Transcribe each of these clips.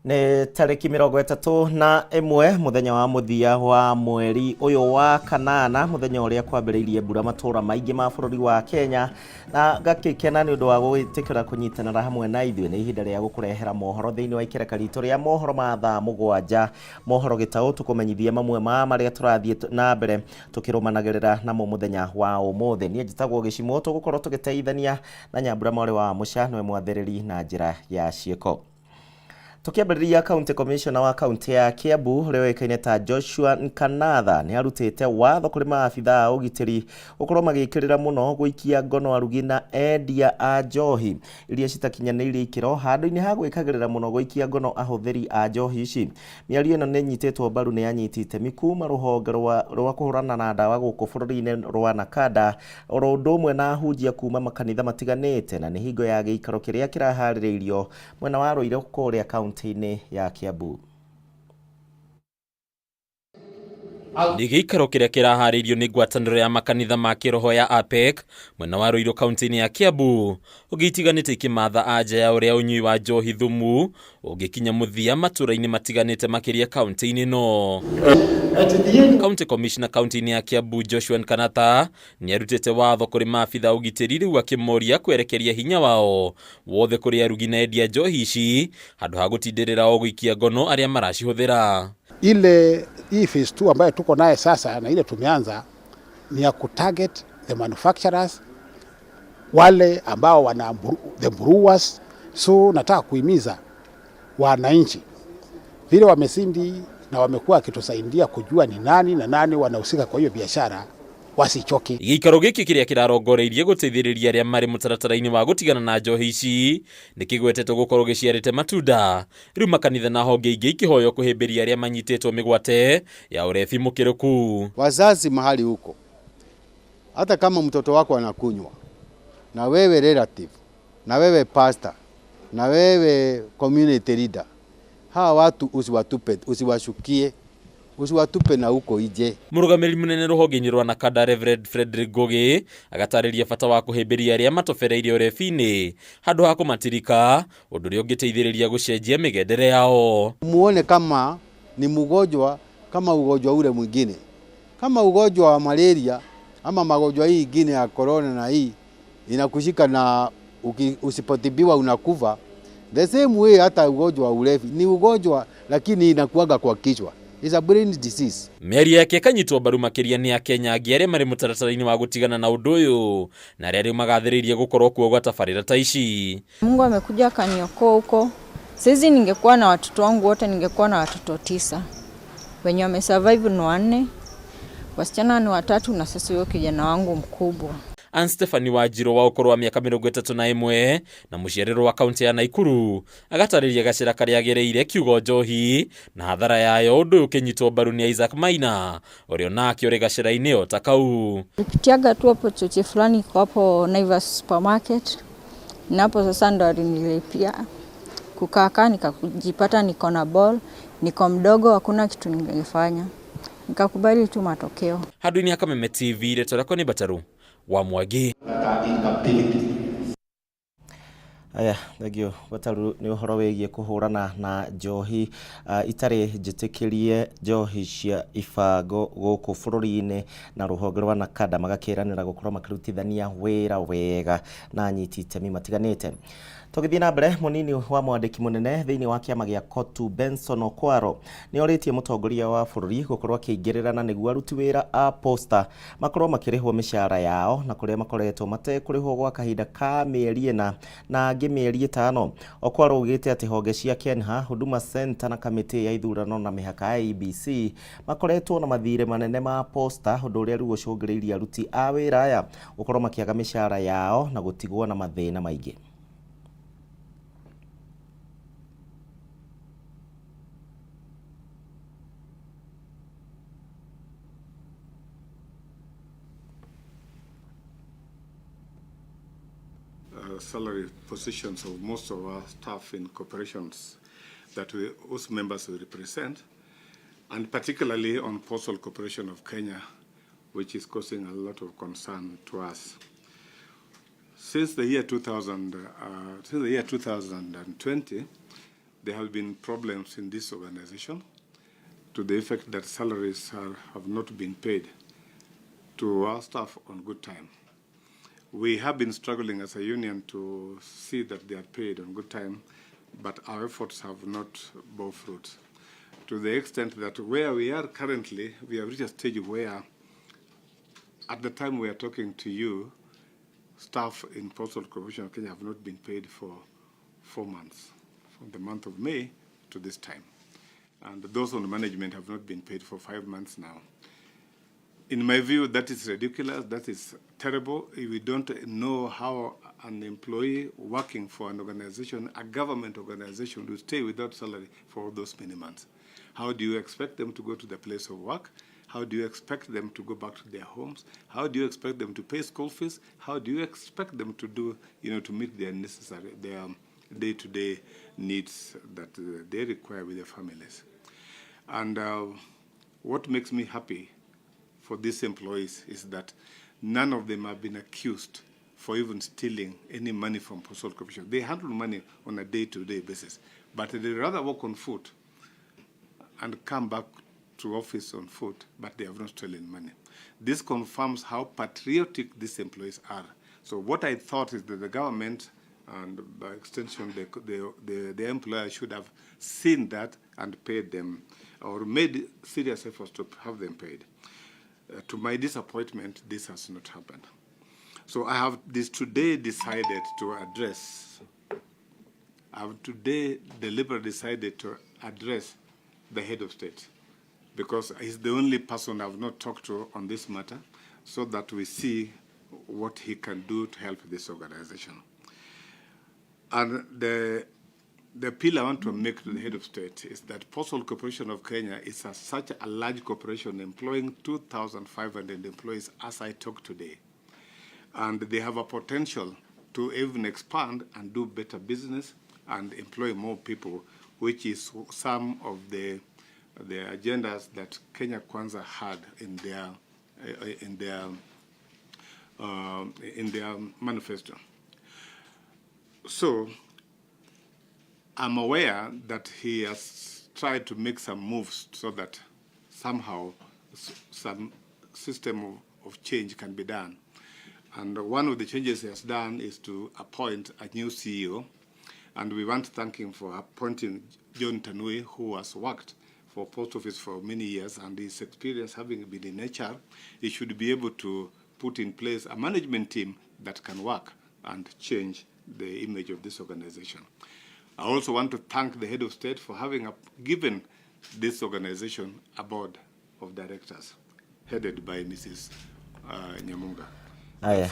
Nĩ tarĩki 31 mũthenya wa mũthia wa mweri ũyũ wa kanana, mũthenya ũrĩa kwambĩrĩirie mbura matũũra maingĩ ma bũrũri wa Kenya, na ngakĩkena nĩ ũndũ wa gwĩtĩkĩra kũnyitanĩra hamwe na ithuĩ. Nĩ ihinda rĩa gũkũrehera mohoro thĩinĩ wa ikereka ritũ rĩa mohoro ma thaa 7, mohoro gĩtaũ, tũkũmenyithie mamwe ma marĩa tũrathiĩ na mbere tũkĩrũmanagĩrĩra namo mũthenya wa ũmũthĩ. Niĩ njĩtagwo Gĩcimũ, tũgũkorwo tũgĩteithania na Nyambura mwarĩ wa Mũca, nĩwe mwathĩrĩri na njĩra ya ciĩko. Tũkĩambĩrĩria, County Commissioner wa kaunti ya Kiambu ũrĩa ũĩkaine ta Joshua Nkanatha nĩ arutĩte watho kũrĩ maabitha a ũgitĩri gũkorwo magĩkĩrĩra mũno gũikia ngono arugi na endia a njohi iria citakinyanĩirie ikĩro handũ-inĩ ha gwĩkagĩrĩra mũno gũikia ngono ahũthĩri a njohi ici. Mĩario ĩno nĩ ĩnyitĩtwo mbaru nĩ anyiti itemi kuma rũhonge rwa kũhũrana na ndawa gũkũ bũrũri-inĩ rwa NACADA, oro ũndũ ũmwe na ahunjia kuma makanitha matiganĩte, na nĩ hingo ya gĩikaro kĩrĩa kĩraharĩrĩirio mwena wa Ruiru kũrĩa kaunti-inĩ ya Kiambu. Nĩ gĩikaro kĩrĩa kĩraharĩirio nĩ ngwatanĩro ya makanitha ma kĩroho ya APEC mwena wa Ruiru kaunti-inĩ ya Kiambu, ũngĩ itiganĩte ikĩmatha anja ya ũrĩa ũnyui wa njohi thumu ũngĩkinya mũthia matũũra-inĩ matiganĩte makĩria kaunti-inĩ ĩno. County Commissioner kaunti-inĩ ya Kiambu Joshua Nkanatha nĩ arutĩte watho kũrĩ maabitha ũgitĩri rĩu akĩmoria kwerekeria hinya wao wothe kũrĩ arugi na endia njohi ici handũ ha gũtindĩrĩra o gũikia ngono arĩa maracihũthĩra. Ile hii phase 2 ambayo tuko naye sasa na ile tumeanza ni ya kutarget the manufacturers, wale ambao wana the brewers. So nataka kuhimiza wananchi vile wamesindi na wamekuwa wakitusaidia kujua ni nani na nani wanahusika kwa hiyo biashara, wasichoke. Gĩikaro gĩkĩ kĩrĩa kĩrarongoreirie gũteithĩrĩria arĩa marĩ mũtaratara-inĩ wa gũtigana na njohi ici nĩ kĩgwetetwo gũkorwo gĩciarĩte matunda, rĩu makanitha na honge ingĩ ikĩhoywo kũhĩmbĩria arĩa manyitĩtwo mĩgwate ya ũrebi mũkĩrũku. Wazazi mahali huko, hata kama mtoto wako anakunywa, na wewe relative, na wewe pastor, na wewe community leader, hawa watu usiwatupe, usiwashukie, usiwatupe na huko ije. Mũrũgamĩrĩri mũnene rũhonge-inĩ rwa NACADA Reverend Frederick Ngugi agatarĩria bata wa kũhĩmbĩria arĩa matobereirie ũrebi-inĩ handũ ha kũmatirika, ũndũ ũrĩa ũngĩteithĩrĩria gũcenjia mĩgendere yao. Muone kama ni mgonjwa kama ugonjwa ule mwingine, kama ugonjwa wa malaria ama magonjwa hii ingine ya corona, na hii inakushika na usipotibiwa unakufa. The same way hata ugonjwa wa ulevi ni ugonjwa, lakini inakuaga kwa kichwa. It's a brain disease. Mĩario yake ĩkanyitwo mbaru makĩria nĩ Akenya angĩ arĩa marĩ mũtaratara-inĩ wa gũtigana na ũndũ ũyũ na arĩa rĩu magathĩrĩirie gũkorwo kuo gwa tabarĩra ta ici. Mungu amekuja akaniokoa huko. Saizi ningekuwa na watoto wangu wote, ningekuwa na watoto 9. Wenye wamesurvive ni 4, wasichana ni 3 na sasa huyo kijana wangu mkubwa. Ann Stephanie Wanjiru wa ũkũrũ wa mĩaka 31 na mũciarĩrwo wa kaunti ya Naikuru agatarĩria gacĩra karĩa agereire kiugo njohi na hathara yayo, ũndũ ũyũ ũkĩnyitwo mbaru nĩ Isaac Maina ũrĩa onake ũrĩ gacĩra-inĩ o ta kau. Nilipitiaga tu hapo choche fulani iko hapo Naivas supermarket, na hapo sasa ndo alinilipia kukaa, nikajipata niko na ball, niko mdogo, hakuna kitu ningefanya, nikakubali tu matokeo. Handũ-inĩ ha Kameme TV, rĩtwa rĩakwa nĩ Bataru wa Mwangi. Aya, thengio Bataru nĩ ũhoro wĩgiĩ kũhũrana na njohi itarĩ njĩtĩkĩrie, njohi cia ibango gũkũ bũrũri-inĩ, na rũhonge rwa NACADA magakĩranĩra gũkorwo makĩrutithania wĩra wega na anyiti itemi matiganĩte. Tũgĩthiĩ na mbere, mũnini wa mwandĩki mũnene thĩinĩ wa kĩama gĩa COTU Benson Okwaro nĩ orĩtie mũtongoria wa bũrũri gũkorwo akĩingĩrĩra na nĩguo aruti wĩra a posta makorwo makĩrĩhwo mĩcara yao, na kũrĩa makoretwo matekũrĩhwo gwa kahinda ka mĩeri 4 na angĩ mĩeri 5. Okwaro augĩte atĩ honge cia KENHA, Huduma Center na kamĩtĩ ya ithurano na mĩhaka ya IEBC makoretwo na mathirĩ manene ma posta, ũndũ ũrĩa rĩu ũcũngĩrĩirie aruti a wĩra aya gũkorwo makĩaga mĩcara yao na gũtigwo na mathĩna maingĩ. Salary positions of most of our staff in corporations that we, whose members we represent, and particularly on Postal Corporation of Kenya, which is causing a lot of concern to us. Since the year 2000, since the year 2020, There have been problems in this organization to the effect that salaries have not been paid to our staff on good time. We have been struggling as a union to see that they are paid on good time, but our efforts have not bore fruit. To the extent that where we are currently, we have reached a stage where, at the time we are talking to you, staff in Postal Corporation of Kenya have not been paid for 4 months, from the month of May to this time. And those on management have not been paid for 5 months now. In my view, that is ridiculous. That is terrible. If we don't know how an employee working for an organization, a government organization, will stay without salary for all those many months. How do you expect them to go to the place of work? How do you expect them to go back to their homes? How do you expect them to pay school fees? How do you expect them to do, to meet their necessary, their day-to-day needs that they require with their families? And what makes me happy for these employees is that none of them have been accused for even stealing any money from Postal Corporation. They handle money on a day-to-day basis, but they rather walk on foot and come back to office on foot, but they have not stolen money. This confirms how patriotic these employees are. So what I thought is that the government and by extension the employer should have seen that and paid them or made serious efforts to have them paid. To my disappointment, this has not happened. So I have this today decided to address, I have today deliberately decided to address the head of state because he's the only person I've not talked to on this matter, so that we see what he can do to help this organization. And the appeal I want to make to the head of state is that Postal Corporation of Kenya is such a large corporation employing 2,500 employees as I talk today. And they have a potential to even expand and do better business and employ more people, which is some of the agendas that Kenya Kwanza had in their manifesto. So I'm aware that he has tried to make some moves so that somehow some system of change can be done. And one of the changes he has done is to appoint a new CEO. And we want to thank him for appointing John Tanui, who has worked for Post Office for many years, and his experience having been in HR, he should be able to put in place a management team that can work and change the image of this organization. I also want to thank the head of state for having given this organization a board of directors headed by Mrs. Nyamunga. Aya,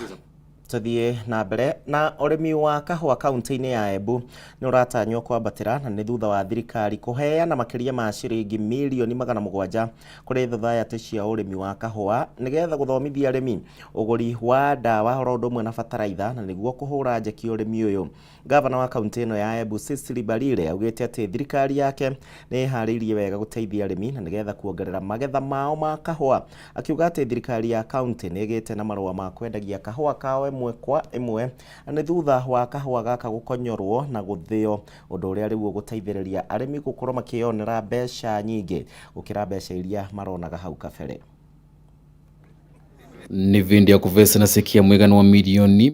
tuthiĩ na mbere na ũrĩmi wa kahũa kaunti-inĩ ya Embu nĩ ũratanywo kwambatĩra na nĩ thutha wa thirikari kũheana makĩria ma ciringi mirioni 700 kũrĩ thothaitĩ cia ũrĩmi wa kahũa nĩgetha gũthomithia arĩmi ũgũri wa ndawa oro ũndũ ũmwe na bataraitha na nĩguo kũhũra njeki ũrĩmi ũyũ. Gavana wa kaunti ĩno ya Embu Cecily Mbarire augĩte atĩ thirikari yake nĩ ĩharĩirie wega gũteithia arĩmi na nĩgetha kuongerera magetha mao ma kahũa, akiuga atĩ thirikari ya kaunti nĩ ĩgĩte na marũa ma kwendagia kahũa kao ĩmwe kwa ĩmwe na nĩ thutha wa kahũa gaka gũkonyorwo na gũthĩo, ũndũ ũrĩa rĩu ũgũteithĩrĩria arĩmi gũkorwo makĩyonera mbeca nyingĩ gũkĩra mbeca iria maronaga hau kabere. Nĩ vindi ya kuvesa na sekia mwigana wa 75.9 milioni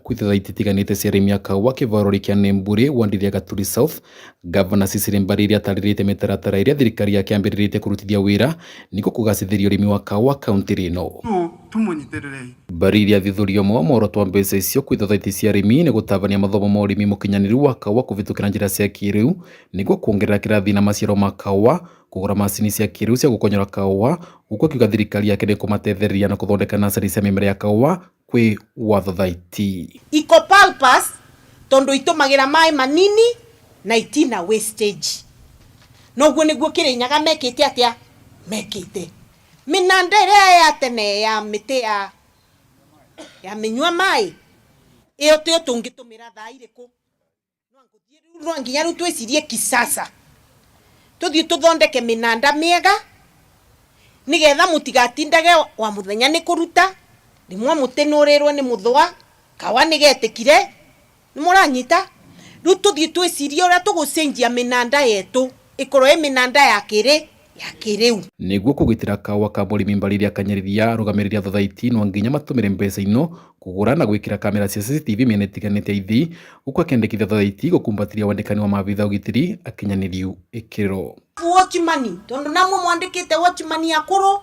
kwi thothaitĩ itiganĩte cia arĩmi a kahũa kĩvarori kĩa Nemburi wandithia Gaturi South. Gavana Cecily Mbarire atarĩrĩte mĩtaratara ĩrĩa thirikari yake yambĩrĩrĩtie kũrutithia wĩra nĩguo kũgacĩrithia ũrĩmi wa kahũa kaunti ĩno. Tũmũnyitĩrĩrei. Mbarire athuthuria ũmwe wa muoroto wa mbeca icio kwĩ thothaitĩ cia arĩmi nĩ gũtabania mathomo ma ũrĩmi mũkinyanĩru wa kahũa kũvĩtũkĩra njĩra cia kĩrĩu nĩguo kuongerera kĩrathi na maciaro ma kahũa, kũgũra macini cia kĩrĩu cia gũkonyora kahũa, huku akiuga thirikari yake nĩ ĩkũmateithĩrĩria na kũthondeka nasarĩ cia mĩmera ya kahũa kwĩ wa thothaitĩ. Ecopalpas tondu itumagira mai manini na itina wastage. Noguo niguo Kirinyaga mekite atia mekite minanda ĩrĩa ya tene ya mĩtĩ ya mĩnyua mai ĩyo tĩyo tũngĩtũmĩra thaa irĩkũ no nginya rĩu twĩcirie kisasa, tũthiĩ tũthondeke mĩnanda mĩega nigetha mũtigatindage wa mũthenya nĩ kũruta rĩmwe mũtĩ nĩ ũrĩrwo nĩ mũthũa kawa nĩ getĩkire nĩ mũranyita. Riu tuthie twicirie uria tugucenjia minanda yetu ikorwo i minanda ya kiri ya kiriu. Niguo kugitira kawa ka mũrĩmi Mbariri akanyarĩria arũgamĩrĩri a thothaiti no nginya matũmĩre mbeca ino kũgũra na gwĩkĩra kamera cia CCTV mĩena ĩtiganĩte ya ithĩi, gũkũ akĩendekithia thothaiti gũkumbatĩria wandĩkani wa maabitha ũgitĩri akinyanĩriu ĩkĩro. Watchman tondu namwe mwandikite watchman akuru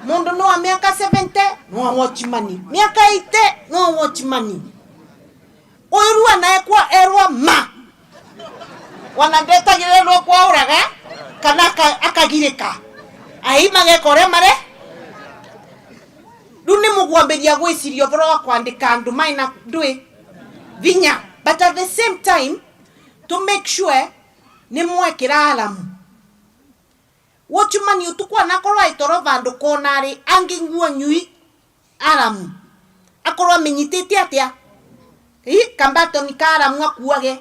mundu no wa miaka 70 no wa watchman, miaka 80 no wa watchman, uyu rua nae kwa erwa ma wanandetagĩrĩrwo kwa ũraga kana akagirĩka ai mageka ũrĩa mare. Rĩu nĩ mũgwambĩria gwĩciria ũhoro wa kwandĩka andũ maina ndũĩ vinya, but at the same time to make sure nĩ mwekĩra alamu. Watchman ũtukũ anakorwo aitoro vandũ konarĩ angĩ nguo nyui alamu akorwo amenyitĩte atĩa kambatoni ka alamu akuage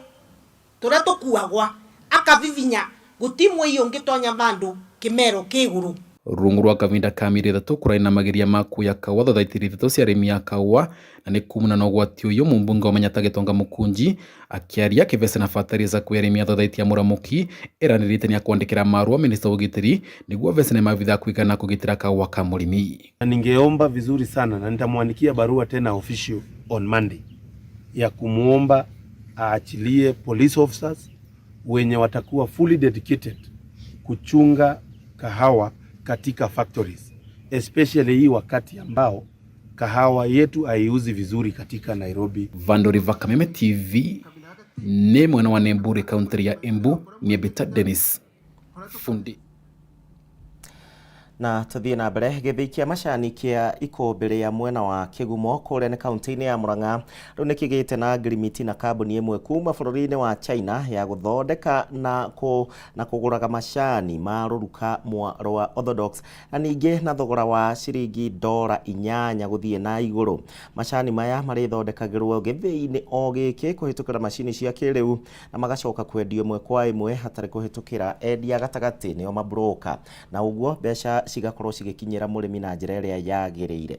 turia tukuagwa akavivinya guti mwei ungitonya vandu kimero kiguru. Rungu rwa kavinda ka mĩeri ĩtatũ kũrarĩ na mageria ma kuoya kawa thothaitĩri ithatũ cia arĩmi a kawa na nĩ kumana na ũgwati ũyũ mũmbunge wa Manyatta Gitonga Mukunji akĩaria akĩvecana bataraitha kwĩ arĩmi a thothaiti ya Mũramũki eranĩrĩte nĩakwandĩkĩra marũa minista wa ũgitĩri nĩguo avecane maabitha kũigana kũgitĩra kawa ka mũrĩmi. Ningeomba vizuri sana na nitamwandikia barua tena official on Monday ya kumuomba aachilie police officers wenye watakuwa fully dedicated kuchunga kahawa katika factories, especially hii wakati ambao kahawa yetu haiuzi vizuri katika Nairobi. Vandori Kameme TV ni mwena wa Nemburi kaunti ya Embu ni Bita Dennis Fundi. Na tuthie na mbere gĩthĩi kĩa macani kĩa ikũmbĩ rĩa mwena wa Kĩgumo kũrĩa nĩ kaunti-inĩ ya Murang'a rĩu nĩkĩgĩte na ngirimiti na kambuni ĩmwe kuma bũrũri-inĩ wa China ya gũthondeka na kũgũraga macani ma rũruka rwa Orthodox na ningĩ na thogora wa ciringi $8 gũthiĩ na igũrũ. Macani maya marĩthondekagĩrwo gĩthĩi-inĩ o gĩkĩ kũhĩtũkĩra macini cia kĩrĩu na magacoka kwendio ĩmwe kwa ĩmwe hatarĩ kũhĩtũkĩra endia gatagatĩ nĩo mabroka, na ũguo mbeca cigakorwo cigĩkinyĩra mũrĩmi na njĩra ĩrĩa yagĩrĩire.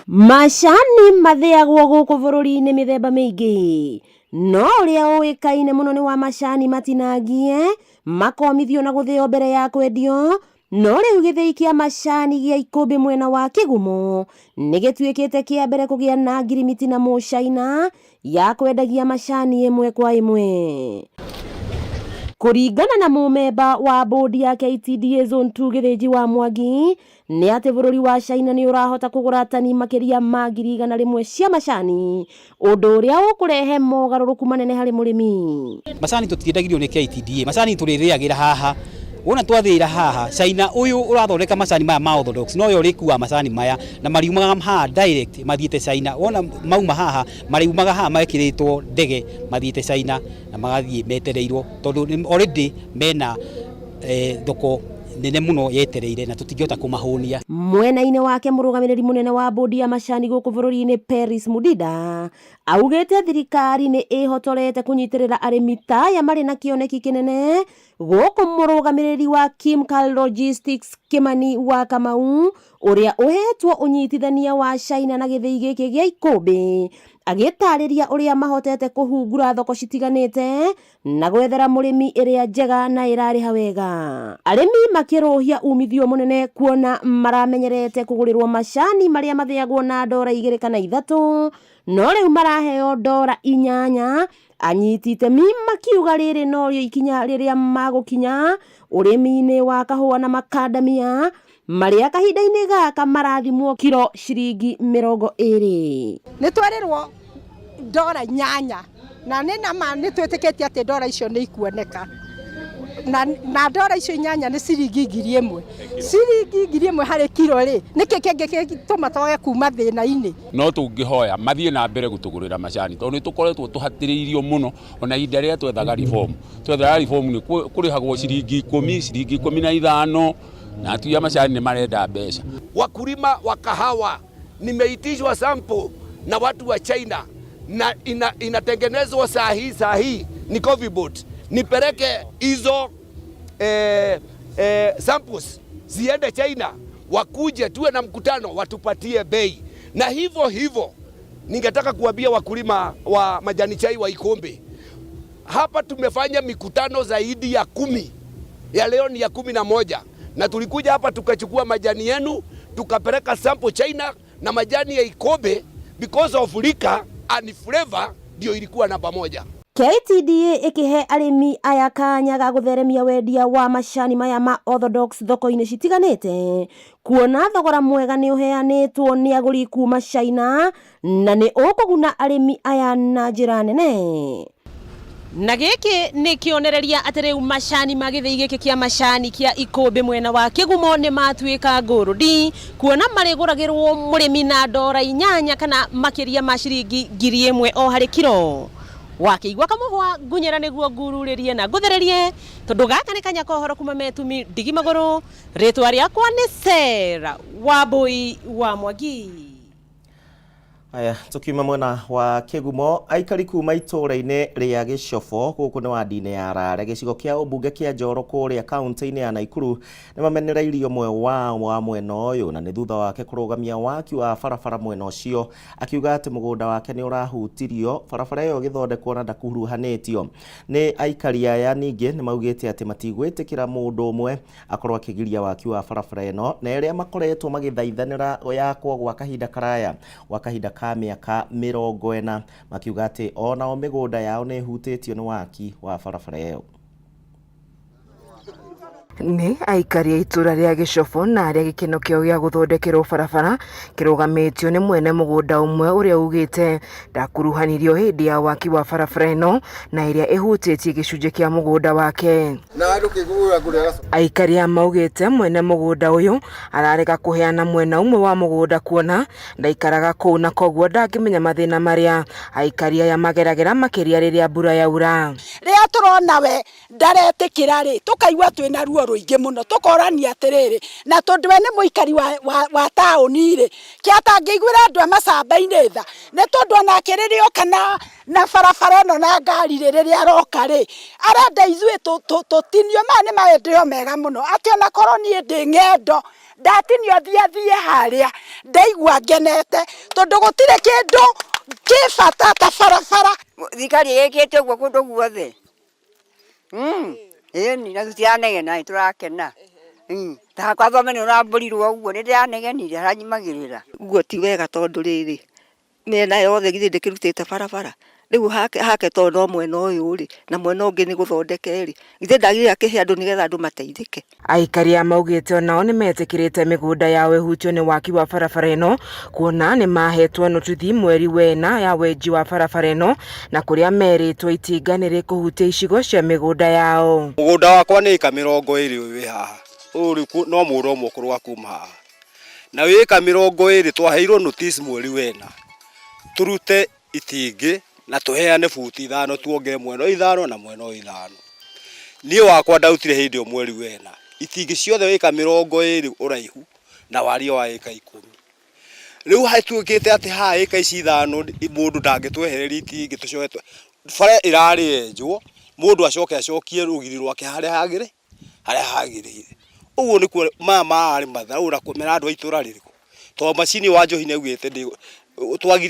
Macani mathĩagwo gũkũ bũrũri-inĩ mĩthemba mĩingĩ, no ũrĩa ũĩkaine mũno nĩ wa macani matinangie makomithio na gũthĩo mbere ya kwendio. No rĩu gĩthĩi kĩa macani gĩa ikũmbĩ mwena wa Kĩgumo nĩ gĩtuĩkĩte kĩa mbere kũgĩa na ngirimiti na mũcaina ya kwendagia macani ĩmwe kwa ĩmwe. Kũringana na mũmemba wa bodi ya KTDA Zone 2 Gĩthĩnji wa Mwangi nĩ atĩ bũrũri wa China nĩ ũrahota kũgũra tani makĩria ma 100,000 cia macani, ũndũ ũrĩa ũkũrehe mogarũrũku manene harĩ mũrĩmi. Macani tũtiendagĩrio nĩ KTDA, macani tũrĩrĩagĩra haha. Wona twathĩra haha China ũyũ ũrathondeka macani maya ma Orthodox noyo ũrĩkuaga macani maya na mariumaga haha direct mathiĩte China. Wona mauma haha mariumaga haha mekĩrĩtwo ndege mathiĩte China na magathiĩ metereirwo tondũ already mena thoko nene mũno yetereire na tũtingĩhota kũmahũnia. Mwena-inĩ wake mũrũgamĩrĩri mũnene wa bodi ya macani gũkũ bũrũri-inĩ Paris Mudida augĩte thirikari nĩ ĩhotorete kũnyitĩrĩra arĩmi ta aya marĩ na kĩoneki kĩnene, gũkũ mũrũgamĩrĩri wa Kimcal Logistics Kimani wa Kamau ũrĩa ũhetwo ũnyitithania wa China na gĩthĩi gĩkĩ gĩa ikũmbĩ agĩtarĩria ũrĩa mahotete kũhungura thoko citiganĩte na gwethera mũrĩmi ĩrĩa njega na ĩrarĩha wega. Arĩmi makĩrũhia umithio mũnene kuona maramenyerete kũgũrĩrwo macani marĩa mathĩagwo na $2 kana 3, no rĩu maraheo $8. Anyiti itemi makiuga rĩrĩ norĩo ikinya rĩrĩa magũkinya ũrĩmi-inĩ wa kahũa na makandamia marĩa kahinda-inĩ gaka marathimwo kiro ciringi 20. Nĩ twerĩrwo $8 na nĩ nama nĩ twĩtĩkĩtie atĩ $8 icio nĩ ikuoneka na $8 icio 8 nĩ ciringi 1,000. Ciringi 1,000 harĩ kiro rĩ nĩkĩ kĩngĩ gĩtũma twage kuma thĩna-inĩ? No tũngĩhoya mathiĩ na mbere gũtũgũrĩra macani tondũ nĩ tũkoretwo tũhatĩrĩirio mũno. Ona ihinda rĩrĩa twethaga reform nĩ kũrĩhagwo ciringi 10, ciringi 15 na atui a macani nĩ marenda mbeca. Wakulima wa kahawa nimeitishwa sample na watu wa China na inatengenezwa saa hii ni coffee board, nipeleke hizo samples ziende China, wakuje tuwe na mkutano watupatie bei. Na hivyo hivyo Ningetaka kuambia wakulima wa majani chai wa Ikombe, hapa tumefanya mikutano zaidi ya 10, ya leo ni ya 11, na tulikuja hapa tukachukua majani yenu tukapeleka sample China, na majani ya Ikombe because of liquor and flavor ndio ilikuwa namba 1. KTDA ĩkĩhe arĩmi aya kanya ga gũtheremia wendia wa macani maya ma Orthodox thoko-inĩ citiganĩte kuona thogora mwega nĩ ũheanĩtwo nĩ agũri kuma China na nĩ ũkũguna arĩmi aya na njĩra nene. Na gĩkĩ nĩ kĩonereria atĩ rĩu macani ma gĩthĩi gĩkĩ kĩa macani kĩa Ikũmbĩ mwena wa Kĩgumo nĩ matuĩka ngũrũndi kuona marĩgũragĩrwo mũrĩmi na ndora 8 kana makĩria ma ciringi 1000 o harĩ kiro. Wakĩigua kamũhwa ngunyĩra nĩguo ngururĩrie na ngũthererie tondũ gaka nĩ kanya kohoro kuma metumi ndigi magũrũ. Rĩtwa rĩakwa nĩ Sarah Wambui wa Mwangi. Aya, tukiuma mwena wa Kĩgumo, aikari kuma itũũra-inĩ rĩa Gĩcobo gũkũ nĩ wandi-inĩ ya Rare gĩcigo kĩa ũmbunge kĩa Njoro kũrĩa kaunti-inĩ ya Naikuru nĩ mamenereirie ũmwe wao wa mwena ũyũ na nĩ thutha wake kũrũgamia waki wa barabara mwena ũcio akiuga atĩ mũgũnda wake nĩ ũrahutirio barabara ĩyo ĩgĩthondekwo na ndakuruhanĩtio nĩ aikari aya. Ningĩ nĩ maugĩte atĩ matigwĩtĩkĩra mũndũ ũmwe akorwo akĩgiria waki wa barabara ĩno na ĩrĩa makoretwo magĩthaithanĩra yakwo gwa kahinda karaya gwa kahinda ka mĩaka 40 makiuga atĩ onao mĩgũnda yao nĩ ĩhutĩtio nĩ waki wa barabara ĩyo. Nĩ aikari a itũra rĩa Gĩcobo na arĩa gĩkeno kĩao gĩa gũthondekerwo barabara kĩrũgamĩtio nĩ mwene mũgũnda ũmwe ũrĩa ugĩte ndakuruhanirio hĩndĩ ya waki wa barabara ĩno na ĩrĩa ĩhutĩtie gĩcunjĩ kĩa mũgũnda wake. Aikari aya maugĩte mwene mũgũnda ũyũ ararega kũheana mwena ũmwe wa mũgũnda kuona ndaikaraga kũu na koguo ndangĩmenya mathĩna marĩa aikari aya mageragĩra makĩria rĩrĩa mbura yaura. Rĩrĩa tũrona we ndaretĩkĩra rĩ, tũkaigua twĩna ruo rũingĩ mũno, tũkorania atĩrĩrĩ, na tondũ we nĩ mũikari wa taũni rĩ, kĩ atangĩiguĩra andũ a macamba-inĩ tha, nĩ tondũ onake rĩrĩa oka na barabara ĩno na ngari rĩ, rĩrĩa aroka rĩ, arenda ithuĩ tũtinio. Maya nĩ maendeleo mega mũno, atĩ ona korwo niĩ ndĩ ng'endo ndatinio thiĩ harĩa ndaigua ngenete, tondũ gũtirĩ kĩndũ kĩ bata ta barabara. Thirikari ĩkĩte ũguo kũndũ guothe. Ĩni na tũtiranegena nĩ tũrakena. Ta hakwa thome nĩ ũrambũrirwo ũguo nĩ ndĩranegenire haranyumagĩrĩra. Ũguo ti wega tondũ rĩrĩ mĩena yothe githĩ ndĩkĩrutĩte barabara rĩu hake tondũ no mwena ũyũ rĩ na mwena ũngĩ nĩ gũthondeke rĩ githĩ ndagĩrĩire akĩhe andũ nĩgetha andũ mateithĩke. Aikari aya maugĩte onao nĩ metĩkĩrĩte mĩgũnda yao ĩhutio nĩ waki wa barabara ĩno kuona nĩ mahetwo notithi mweri wena ya wenji wa barabara ĩno na kũrĩa merĩtwo itinga nĩ rĩkũhutia icigo cia mĩgũnda yao. Mũgũnda wakwa nĩ ĩka 20 ũyũ wĩ haha ũyũ rĩu no mũgũnda ũmwe ũkũrũga kuma haha na wĩ ĩka 20 twaheirwo notice mweri wena turute itingĩ na tuheane buti 5 tuongere mwena 5 na mwena 5. Niĩ wakwa ndarutire hĩndĩ ĩyo mweri wena itingĩ ciothe ĩka 20 ũraihu na wariĩ wa ĩka 10. Rĩu hatuĩkĩte atĩ haha ĩka ici 5 mũndũ ndangĩtwehereria itingĩ tũcoke bara ĩrarĩ yenjwo mũndũ acoke acokie rũgiri rwake harĩa hagĩrĩire. Ũguo nĩkuo maya mararĩ matharũ na kũmera andũ a itũra rĩrĩkũ tondũ macini wa njohi nĩ augĩte twagirie.